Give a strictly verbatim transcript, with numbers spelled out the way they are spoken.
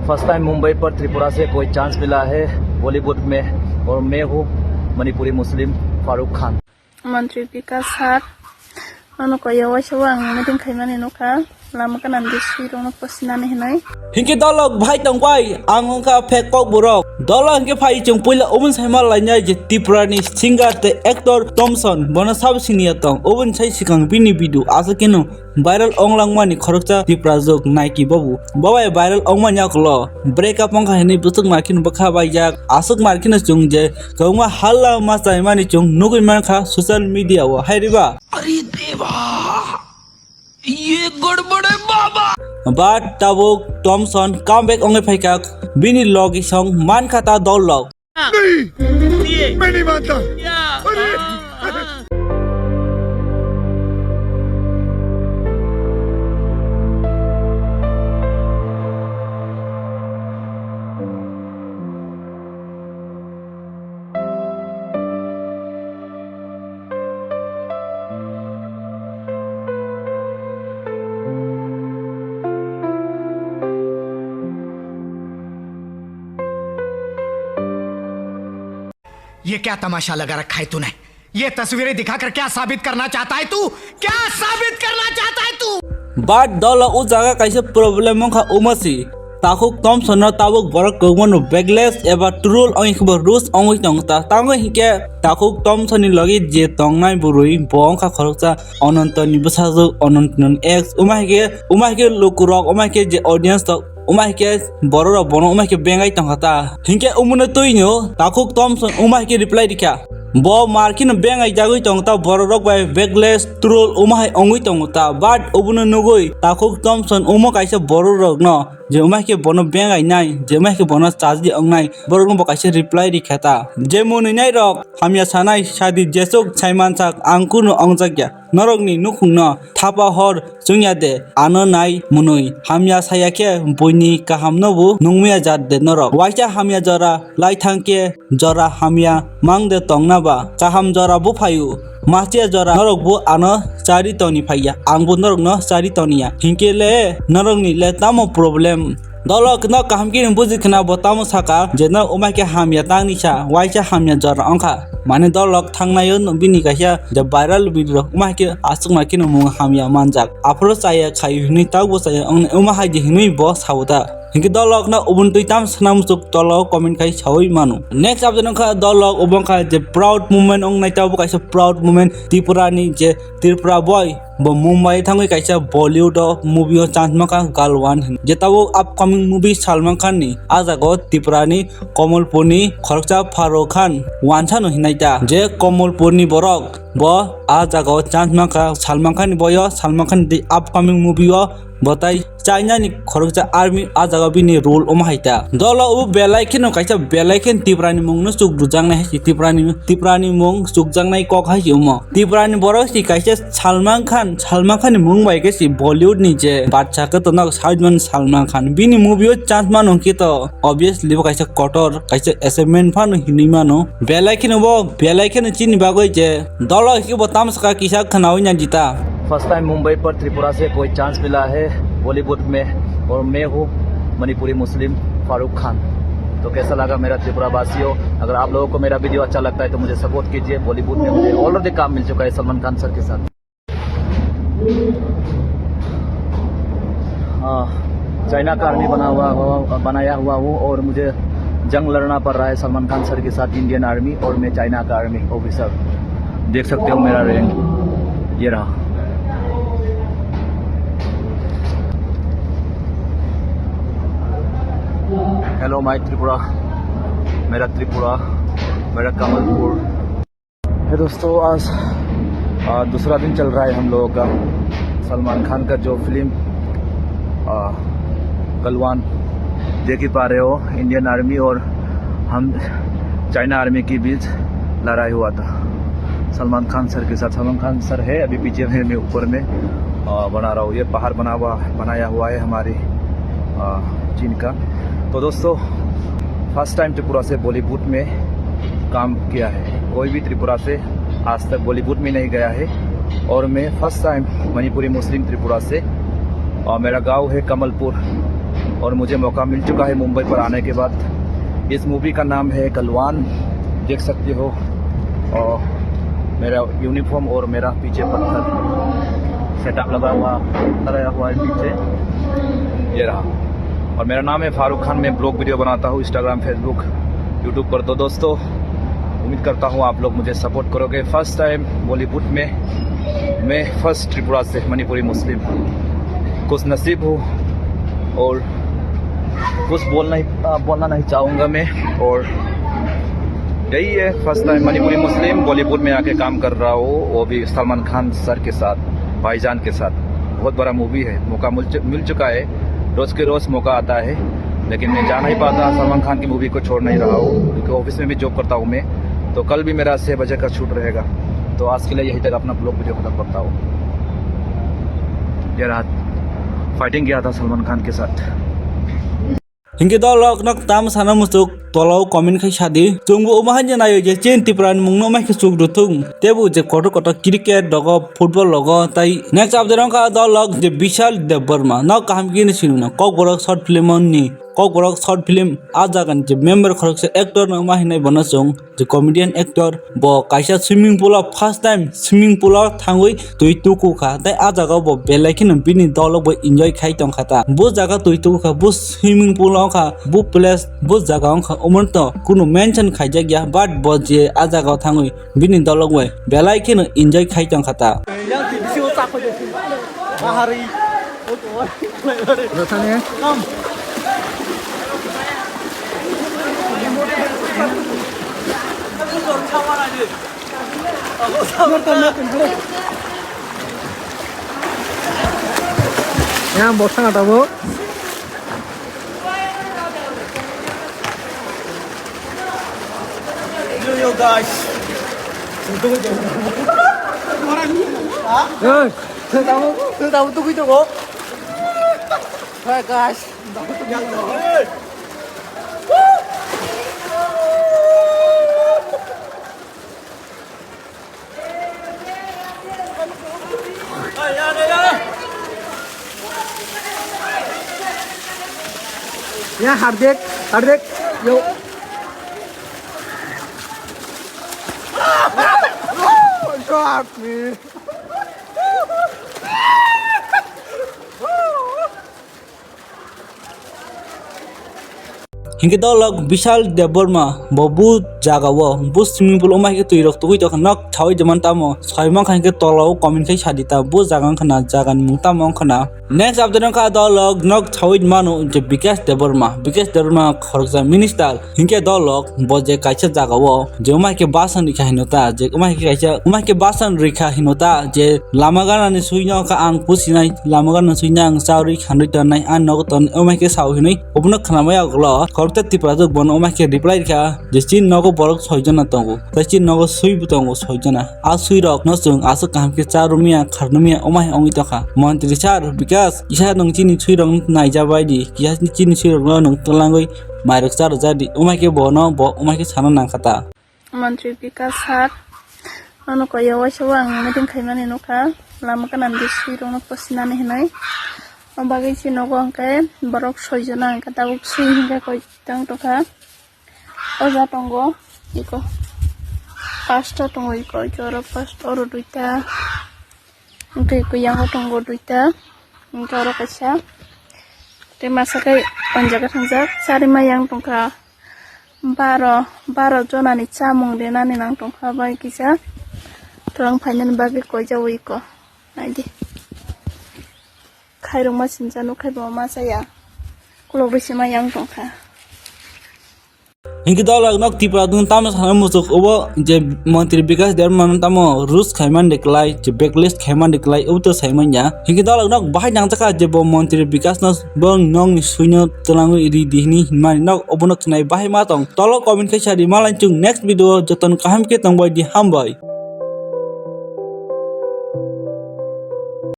First time Mumbai पर त्रिपुरा से कोई चांस मिला है बॉलीवुड में, और मैं हूँ मणिपुरी मुस्लिम फारूक Khan. Montri Bikas sir, ano koyo waisa o ang meeting khaimani nukha, lama kanan bisui rokno posinani hinwi. Hinkhe dolok bhai tongbai, ang wngkha fake kok borok. Dolok hinkhe phai chwng puila ubun saima lainai je Tripura ni singer tei actor Thomson, bono sabo siniya tong. Ubun sai swkang bini video aswk kheno viral onglangmani khoroksa Tiprajwk Nike bobo. Bobai viral ongmani akulo break up wngkha hinwi bwswk markino bwkha baijak. Aswk markino chwng je kwbangma halla ma chaimani chwng nugwi mankha social media o. Hai riba? अरे देवा, ये गड़बड़ है बाबा। But tabuk Thomson comeback wngwi phaikha bini logi song mankha ta dolok. नहीं, मैं नहीं मानता। अरे। ये क्या तमाशा लगा रखा है तूने? ये तस्वीरें दिखाकर क्या साबित करना चाहता है तू? क्या साबित करना चाहता है तू? But dolok o jaga kaisa problem wngkha umasi. Takhuk Thomson no tabuk borok kwbangma no backlash eba troll wngwi khe bo roast wngwi tongo ta. Tamo hinkhe Takhuk Thomson ni logi je tongnai bwrwi bo wngkha khoroksa Ananto ni bwsajwk, Ananto ni ex. Umai khe, umai khe lukurok, umai khe je audience rok, umai khe borok rok bono umai khe bengai tongkha ta. Hinkhe umuno twino Takhuk Thomson umai khe reply rikha. Bo markino bengai jagwi tongo ta, borok rok bai backlash troll umahai ongwi tongo ta, but obono nugwi Takhuk Thomson omo kaisa borok rokno je umai khe bono bengai nai, je umai khe bono chajli ongnai, borokno bo kaisa reply rikha ta. Je mwnwi nai rok hamya sanai sadi jesuk saimansak ang kuno ongjak ya. Norokni nukhungno thapa hor chwngya de, ano nai mwnwi hamya saya khe buini kahamno bo nungmaya jat de norok. Waisa hamya jora lai thang khe jora hamya mang de tongna ba kaham jora bo phaio. Masiya jora norok bo ano chari toni phaiya, ang bo norokno chari toniya. Hinkhe le norokni le tamo problem? Dolok no kaham khe buji khna bo tamo saka je no umai khe hamya tangni sa, waisa hamya jora wngkha. Mane dolok thangnaio no bini kaisa je viral video rok umai khe aswkma kheno mung hamya manjak. Aphuru chaya khai hwnwi tabukbo chaya wngni uma hai di hwnwi bo sao ta. Hinkhe dolok no ubun twi tam swnam chuk tolo comment khai saui mano. Next update wngkha dolok obo wngkha je proud moment wngnai, tabuk kaisa proud moment Tripura ni je Tripura boy bo Mumbai thangwi kaisa Bollywood o movie o chance mankha Galwan hinwi. Je tabuk upcoming movie Salman Khan ni, a jaga o Tripura ni Kamalpur ni khoroksa Farooq Khan wansano hinai ta. Je Kamalpur ni borok bo a jaga o chance mankha Salman Khan ni, boyo Salman Khan ni upcoming movie o bo tai China ni khoroksa army a jaga bini role omo hai ta. Dolo o belai kheno kaisa belai khen Tripura ni mung no chuk rwjaknai hai si, Tripura ni, Tripura ni mung chukjaknai kok hai si omo. Tripura ni borok si kaisa Salman Khan, Salman Khan ni mung bai khe si Bollywood ni je batsa khe tongo Shah Rukh Khan, Salman Khan bini movie o chance mano khe to obviously bo kaisa kotor kaisa achievement phano hinwi mano. Belai kheno bo, belai kheno chini bagwi je dolo khe bo tamsaka kisa khnawi na jita. First time Mumbai पर त्रिपुरा से कोई चांस मिला है बॉलीवुड में, और मैं हूँ मणिपुरी मुस्लिम फारूक खान। तो कैसा लगा मेरा त्रिपुरा वासियों? अगर आप लोगों को मेरा वीडियो अच्छा लगता है तो मुझे सपोर्ट कीजिए। बॉलीवुड में मुझे ऑलरेडी काम मिल चुका है सलमान खान सर के साथ। हाँ, चाइना का आर्मी बना हुआ, हुआ, बनाया हुआ हूँ और मुझे जंग लड़ना पड़ रहा है सलमान खान सर के साथ, इंडियन आर्मी, और मैं चाइना का आर्मी ऑफिसर। देख सकते हो मेरा रैंक, ये रहा। हेलो माय त्रिपुरा, मेरा त्रिपुरा, मेरा कमलपुर। है दोस्तों, आज, आ, दूसरा दिन चल रहा है हम लोगों का। सलमान खान का जो फिल्म, आ, गलवान देख ही पा रहे हो, इंडियन आर्मी और हम चाइना आर्मी के बीच लड़ाई हुआ था सलमान खान सर के साथ। सलमान खान सर है अभी पीछे में, मैं ऊपर में, आ, बना रहा हूँ। ये पहाड़ बना हुआ, बनाया हुआ है हमारी, आ, चीन का। तो दोस्तों, फर्स्ट टाइम त्रिपुरा से बॉलीवुड में काम किया है। कोई भी त्रिपुरा से आज तक बॉलीवुड में नहीं गया है और मैं फर्स्ट टाइम मणिपुरी मुस्लिम त्रिपुरा से, और मेरा गांव है कमलपुर। और मुझे मौका मिल चुका है मुंबई पर आने के बाद। इस मूवी का नाम है गलवान, देख सकते हो। और मेरा यूनिफॉर्म और मेरा पीछे पत्थर सेटअप लगा हुआ, लगाया हुआ है पीछे, ये रहा। और मेरा नाम है फारूक खान, मैं ब्लॉग वीडियो बनाता हूँ Instagram, Facebook, YouTube पर। तो दोस्तों, उम्मीद करता हूँ आप लोग मुझे सपोर्ट करोगे। फर्स्ट टाइम बॉलीवुड में मैं, फर्स्ट त्रिपुरा से मणिपुरी मुस्लिम, खुश नसीब हूँ और कुछ बोलना ही, आ, बोलना नहीं चाहूँगा मैं। और यही है, फर्स्ट टाइम मणिपुरी मुस्लिम बॉलीवुड में आके काम कर रहा हूँ, वो भी सलमान खान सर के साथ, भाईजान के साथ। बहुत बड़ा मूवी है, मौका मिल चु-, मिल चुका है, रोज के रोज मौका आता है, लेकिन मैं जा नहीं पाता सलमान खान की मूवी को, छोड़ नहीं रहा हूँ, क्योंकि ऑफिस में भी जॉब करता हूँ मैं। तो कल भी मेरा छः बजे का शूट रहेगा। तो आज के लिए यहीं तक, अपना ब्लॉग वीडियो खत्म करता हूँ। ये रहा, फाइटिंग किया था सलमान खान के साथ। Hinkhe dolok nok tam sana musuk tolao comment khai sadi. Chwngbo omo hai naio je chin Tripura ni mungno mai khe chuk ruthung. Tebo je kotor kotor cricket rogo, football rogo, tai next update wngkha dolok je Bishal Debbarma. Nok kaham khe ni sinuna. Kokborok short film ni. Kokborok short film a jaga ni je member khoroksa actor no ma hinai bono chwng. Je comedian actor, bo kaisa swimming pool o first time swimming pool o thangwi twi tuku kha, tei a jaga o bo belai kheno bini dolo bo enjoy khai tong kha ta. Bo jaga twi tuku kha, bo swimming pool o kha, bo place, bo jaga wngkha, omo to kunu mention khaijak ya, but bo je a jaga o thangwi bini dolo bai belai kheno enjoy khai tong kha ta. Yang T V C o chak phai de. Bahari. Rwthani. Yang bosana tabuk. Yo, yo, guys. Hey. Tamo, tamo tugui tongo. Hey, guys. Ya, Hardik, Hardik, yo. Shot me. Hinkhe dolok Bishal Debbarma bo bu jaga o, bu swimming pool o mai khe twi rok tugui tongkha, nok saui jeman tamo soi mankha, hinkhe tola o comment khai sadi ta, bu jaga wngkha na, jaga ni mung tamo wngkha na. Next update wngkha dolok nok saui mano je Bikash Debbarma, Bikash Debbarma khoroksa minister. Hinkhe dolok bo je kaisa jaga o je umai khe basan rikha hino ta, je umai khe kaisa, umai khe basan rikha hino ta, je lama gana ni sui no kha ang pusinai, lama gana sui no ang chaui khanui tongnai, ang nogo ton, umai khe sao hinui obono khnamai aglo khoroksa Tripura jok bono umai khe reply rikha je chini nogo borok soi jona tongo, tei chini nogo sui bo tongo soi jona. A sui rok no chwng aswk kaham khe cha rwmya, kharnumya, umai ongwi tongkha. Montri sir, Bikash, kisa nwng chini sui rok no naija bai di, kisa chini sui rok no nwng twlangwi mairok cha rwja di, umai khe bono bo umai khe sana nang kha ta. Montri Bikash sir, ano koi o waisa o ang meeting khaimani nukha, lama gana di sui rok no posinani hinui. O bagwi chini nogo hwnkhe borok soi jona hwnkhe tabuk sui hwnkhe koi tang tongkha. O ja tongo, iko pasta tongo, iko, iko oro pasta, oro duita, hwnkhe iko yango tongo duita, hwnkhe oro kaisa, tei masa khe o jaga thangjak, charima yang tongkha, baro, baro jonani chamung rinani nang tongkha, bai kisa twlang phainani bagwi koijago iko, naidi. Khairokma sincha nukkhai bo ma chaya. Kulok bai sima yang tongkha. Hinkhe dolok nok Tripura dung tamo sana muchuk obo je Montri Bikash Debbarma no tamo rules khaimani de klai, je blacklist khaimani de klai, obo to saimanya. Hinkhe dolok nok bahai nangjakha je bo Montri Bikash no bo nokni suino twlangwi ri di hini hinmani nok obono khnai bahai ma tong. Tolo comment khai sadi malai chung next video o jotono kaham khe tongbai di, hambai.